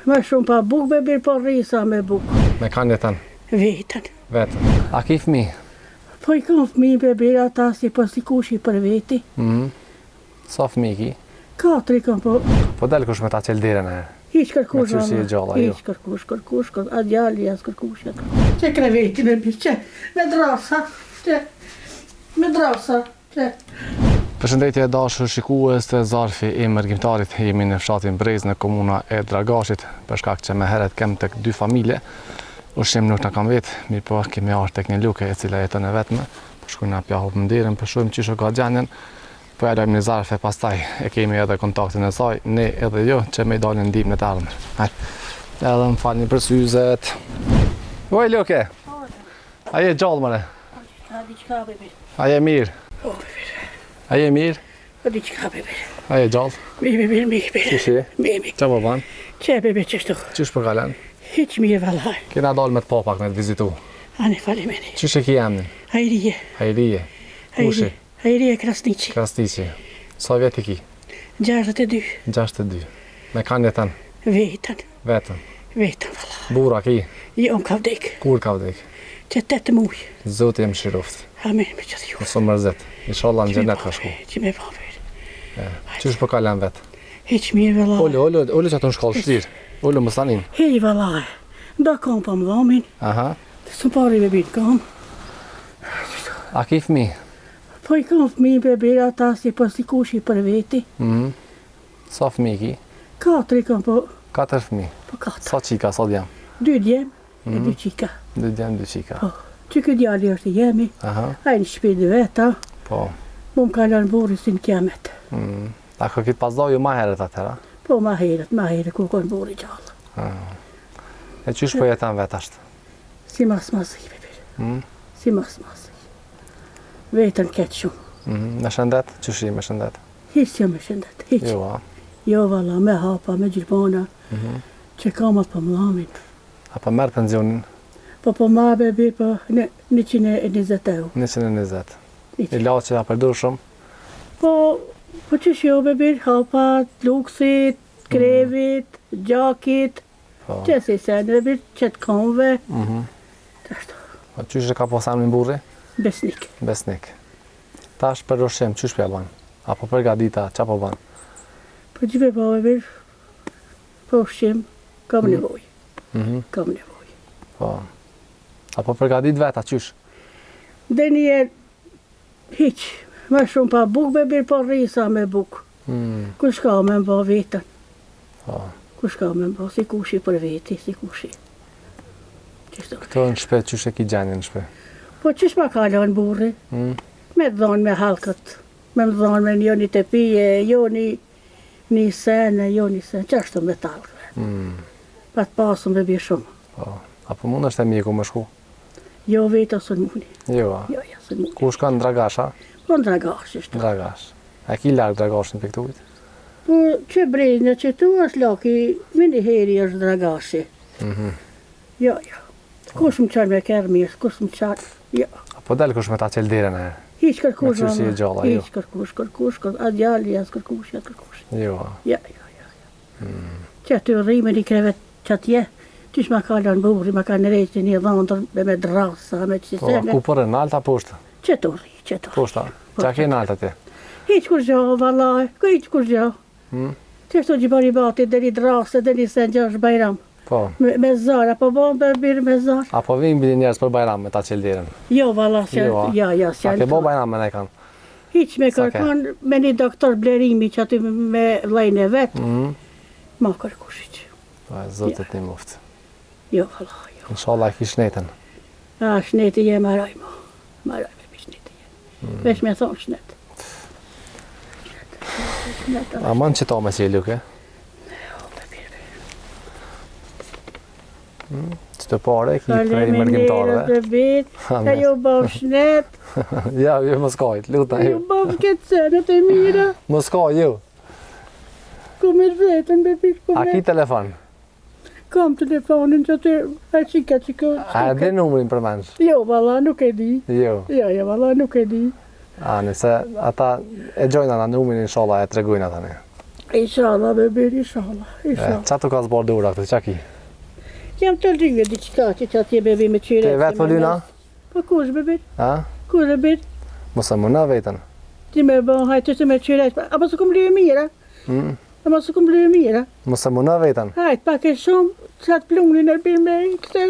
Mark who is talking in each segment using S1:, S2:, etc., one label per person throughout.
S1: Ma shumë pa bukë be bir po rri sa me bukë.
S2: Me kan jeton?
S1: Vetën.
S2: Vetën. A ki fëmi?
S1: Po i kam fëmi be bir ata si po si kushi për veti.
S2: Mm. Sa fëmi ki?
S1: Katër i kam po.
S2: Po del kush me ta çel derën e.
S1: Hiç kërkush.
S2: Me qysh je gjalla,
S1: jo. Hiç kërkush, kërkush, kërkush, a djali as kërkush, ja kërkush. Qe kreveti be bir, qe, me drasa, qe, me drasa.
S2: Përshëndetje e dashur shikues të Zarfi i Mërgimtarit, jemi në fshatin Brez në komuna e Dragashit, për shkak që më herët kem tek dy familje, ushqim nuk na ka mbet, mirëpo kemi ardhur tek një luke e cila jeton e vetme, po shkojmë na pja hapim derën, po shohim qysh e ka gjendjen, po ja lajmë një zarf e pastaj e kemi edhe kontaktin e saj, ne edhe ju që me i dalë në ndihmë në të ardhmen. Hajde. Edhe më falni për syzet. Oj luke. A je gjallë more?
S1: A diçka be bir.
S2: A je mirë?
S1: Po be bir.
S2: A je mirë?
S1: Po diçka be bir.
S2: A je gjallë?
S1: Mirë mirë mirë mirë.
S2: Qysh je?
S1: Mirë mirë.
S2: Ça po ban?
S1: Qe be bir qështu?
S2: Qysh po kalon?
S1: Hiç mirë vallai.
S2: Kena dalë me të pa pak me të vizitu.
S1: Ani faleminderit.
S2: Qysh e ki emnin?
S1: Hajrije.
S2: Hajrije. Kushi?
S1: Hajrije Krasniqi.
S2: Krasniqi. Sa vjet i ki?
S1: 62.
S2: 62. Me kan jeton?
S1: Vetën.
S2: Vetëm.
S1: Vetëm, valla.
S2: Burrë a ki?
S1: Jo, më ka vdek.
S2: Kur ka vdek?
S1: Qe 8 muj.
S2: Zoti e mëshiroft.
S1: Amin, me gjithë ju.
S2: Mos u mërzit. Inshallah në xhenet ka shku.
S1: Që me ba mirë.
S2: Qysh po kalon vet?
S1: Hiç mirë, valla.
S2: Ulu, ulu, ulu qaty në shkallë, shtirë. Ulu, mos tanin.
S1: Hiç, valla. Do kom po më dhomin.
S2: Aha.
S1: Së pari me bitë kom.
S2: A ki fëmi?
S1: Po i kam fëmi be bir ata si po si kushi për veti.
S2: Mm. Sa fëmijë ki?
S1: Katër i kam po.
S2: Katër fëmijë.
S1: Po katër.
S2: Sa çika, sa djem?
S1: Dy djem e dy
S2: mhm.
S1: çika.
S2: Dy djem, dy çika.
S1: Po. Që ky djali është i jemi.
S2: Aha.
S1: Ai në shtëpi të veta.
S2: Po.
S1: Mu më ka lënë burri si në kiamet.
S2: Mm. A ka kitë pas ju ma herët atëherë?
S1: Po, ma herët, ma herët, kur konë burri gjallë.
S2: Ah. E qysh po jeton vetë ashtë?
S1: Si mas masi, be bir.
S2: Mm.
S1: Si mas masi. Vetën keq shumë.
S2: Mm. Me shëndet? Qysh je me shëndet?
S1: Hiç s'jam me shëndet, hiç.
S2: Jo, a?
S1: Jo, valla, me hapa, me gjilpana,
S2: mm -hmm.
S1: që kamat po më dhamin.
S2: A po merr pensionin?
S1: Po po marr be bir, po në 120 euro.
S2: 120. Ilaçe a përdor shumë?
S1: Po, po qysh jo be bir, hapa, lukthit, krevit, mm. gjakit,
S2: po.
S1: që si se në be bir, që të komve,
S2: mm -hmm.
S1: Qashtu.
S2: Po qysh e ka pas emrin burri?
S1: Besnik.
S2: Besnik. Tash për ushqim qysh po ja ban? A po përgatit a ça po ban?
S1: Po qysh po be bir për ushqim kam mm. nevojë.
S2: Mm -hmm.
S1: Kam nevojë.
S2: Po. A po përgatit vetë, a qysh?
S1: Dhe një hiç, më shumë pa bukë be bir po rri sa me bukë.
S2: Mm.
S1: Kush ka me më bo vetën?
S2: Po.
S1: Kush ka me më bo, si kushi për veti, si kushi.
S2: Qështu. Këtu në shpi, qysh e ki gjendjen në shpi?
S1: Po qysh ma ka lënë burri?
S2: Mm.
S1: Me të dhonë me hallkët, me më dhonë me jo një tepije, jo një, një sene, jo një sene, qashtu me të hallkëve.
S2: Mm.
S1: Pa të pasëm be bir shumë.
S2: Po, a po mundesh te mjeku me shku?
S1: Jo, vetë s'un muni.
S2: Jo, a?
S1: Jo, jo, s'un muni.
S2: Ku shkon në Dragash, a?
S1: Po në Dragash, ishte.
S2: Dragash. A ki larg Dragashin prej këtuhit?
S1: Po, që Brezna që tu është laki, menjëherë është Dragashi.
S2: Mm -hmm.
S1: Jo, jo. Kush më çon me kerr mirë, kush më çon, jo.
S2: A po del kush me ta çel derën e?
S1: Hiç kërkush,
S2: Me qysh je gjalla, jo.
S1: Hiç kërkush, kërkush, kërkush, a djali, as kërkush, as kërkush.
S2: Jo. a?
S1: Jo, jo, jo. jo.
S2: Mm.
S1: Që aty rri me një krevet që atje, qysh ma ka lënë burri, ma ka ndreqë një dhëndër me me drasa, me
S2: që
S1: po,
S2: ku po rrin, nalt a poshtë?
S1: Që të rri, që të rri.
S2: Poshtë, a? Qa ke nalt atje?
S1: Hiç kurgjo, vallaj, hiç kurgjo.
S2: Hmm?
S1: Qështu që bëri bati, deri drasë, deri se në është bajram.
S2: Po.
S1: Me, me zor, apo bon be bir me zor?
S2: A po vijnë bile njerëz për bajram me ta çel derën?
S1: Jo, valla, s'janë,
S2: Jo, a?
S1: jo, jo,
S2: A
S1: s'janë.
S2: ke bo bajram me najkan?
S1: Hiç me
S2: Sa ke?
S1: kërkon, me një doktor Blerimi që aty me vllajin e vet,
S2: Mm.
S1: ma kërkush hiç.
S2: Po, Zoti të nimoftë.
S1: Jo, valla, jo.
S2: Inshallah e ki shnetën.
S1: A, shneti je maroj mo. Maroj me bi shneti je.
S2: Mm.
S1: Veç me thonë shnet. Shnet,
S2: A man që ta me qelë, ke?
S1: Jo, be bir, be.
S2: Që të pare, ki prej mërgimtarëve.
S1: Faleminderit be bir,
S2: Amen.
S1: e ju bëf shnet,
S2: Ja, jo, mos kajt, lutna
S1: ju
S2: ju.
S1: bëf këtë senet e mira,
S2: Mos kaj, ju.
S1: ku me vetën be bir, ku
S2: A
S1: me
S2: ki telefon?
S1: Kam telefonin që aty, e qika që kë...
S2: A e di numrin përmendsh?
S1: Jo, valla, nuk e di.
S2: Jo.
S1: Jo, jo, valla, nuk e di.
S2: A, nëse ata e gjojnë ata numrin, inshallah, e tregojnë ata ne.
S1: Inshallah, be bir, inshallah, inshallah.
S2: Qa të ka zbardh dora këtu, qa ki?
S1: Jam tu lye diçka që që atje bebi me qyre.
S2: Ti vetë po lyna?
S1: Po kush bebi?
S2: A?
S1: Kush e bir?
S2: Mos e muno veten.
S1: Ti me bo, hajt të me qyre, apo s'e kum lye mirë, a?
S2: Mm.
S1: Apo s'e kum lye mirë, a?
S2: Mos e muno veten.
S1: Hajt, pak e shumë, qatë plunin e bir me, këte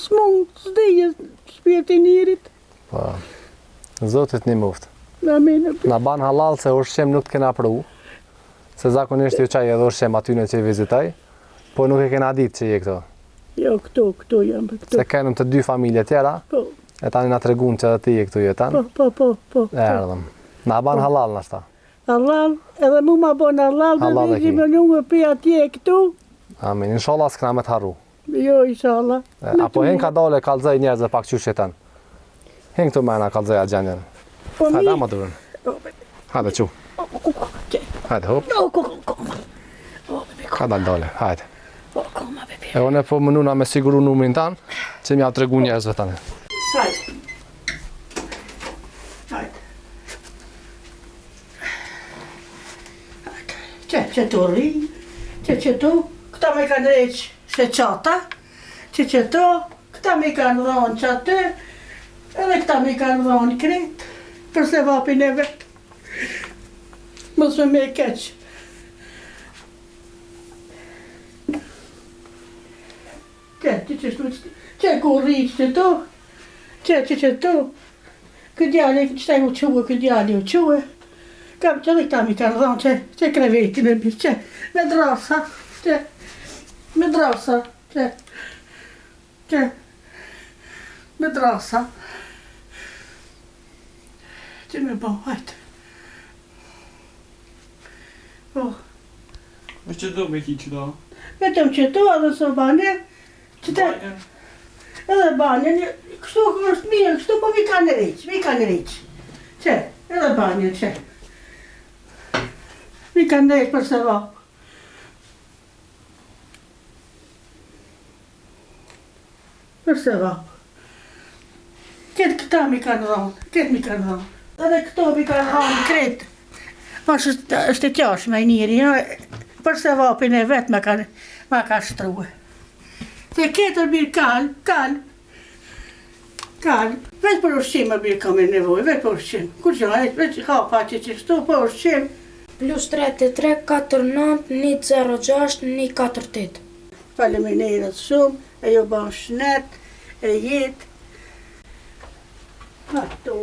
S1: s'mund, s'dije, shpirti njerit.
S2: Po. Zoti t'nimoftë.
S1: Amin.
S2: Na ban hallall se ushqim nuk të kena pru. Se zakonisht ju çaj edhe ushqim atyne që i vizitoj, po nuk e kena ditë që je këtu.
S1: Jo, këtu, këtu jam, këtu.
S2: Se kenëm te dy familje tjera.
S1: Po.
S2: E tani na tregun që edhe ti je këtu jeton.
S1: Po, po, po, po.
S2: E erdhëm. Na ban po. hallall nashta.
S1: Hallall, edhe mu ma bon hallall,
S2: hallall
S1: dhe me një për atje këtu.
S2: Amin, inshallah s'kena me të harru.
S1: Jo, inshallah.
S2: A po hin kadale kallzoj njerëzve pak qysh jeton. Hin këtu mrena kallzoja gjendjen.
S1: Po
S2: mi. Hajde, ma durën. Hajde, çu. Hajde, hop. Kadal dale, hajde. E unë po munona me siguru numrin tan, që m'ja tregu njerëzve tani.
S1: Hajde. Hajde. Qe, qetu rri, qe qetu, këta me kanë heq se qata, qe qetu, këta me kanë dhonë qaty, edhe këta me kanë dhonë krejt, për sevapin e vet. Mos me me keq. Qe, qe qeshtu, qe ku rri qetu, qe, qe qetu, ky djali, qëta u çue, ky djali u çue, kam që dhe këta mi kanë dhonë, qe, qe krevetin e mirë, qe, me drasa, qe, me drasa, qe, qe, me drasa, qe me bo, hajtë. Po.
S3: Veç qeto me ki qëto?
S1: Vetëm qëto edhe sobane, qëte, edhe banjën, kështu është mirë, kështu po mi kanë heq, mi kanë heq. Qe, edhe banjën, qe. Mi kanë heq për sevap. Për sevap. Këtë këta mi kanë dhonë, këtë mi kanë dhonë. Edhe këto mi kanë dhonë krejt. Bash është, është e qashme i njeri, jo, për sevapin e vet ma kanë, ma ka shtrue. Se këtë mirë kal, kal, kal. Veç për ushqim më mirë kam e nevojë, veç për ushqim. Kur që veç hapa që qështu, për ushqim.
S4: Plus 3 8 3 4 9 1 0 6 1 4 8.
S1: Faleminderit shumë, e ju bëftë shnet, e jetë. Ato.